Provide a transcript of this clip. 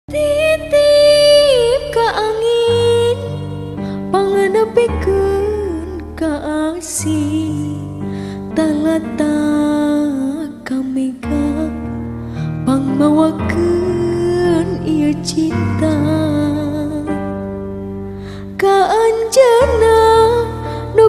Titip ka angin, panganepikeun ka asih, talata ka mega, pangmawakeun ieu cinta ka anjeunna nu.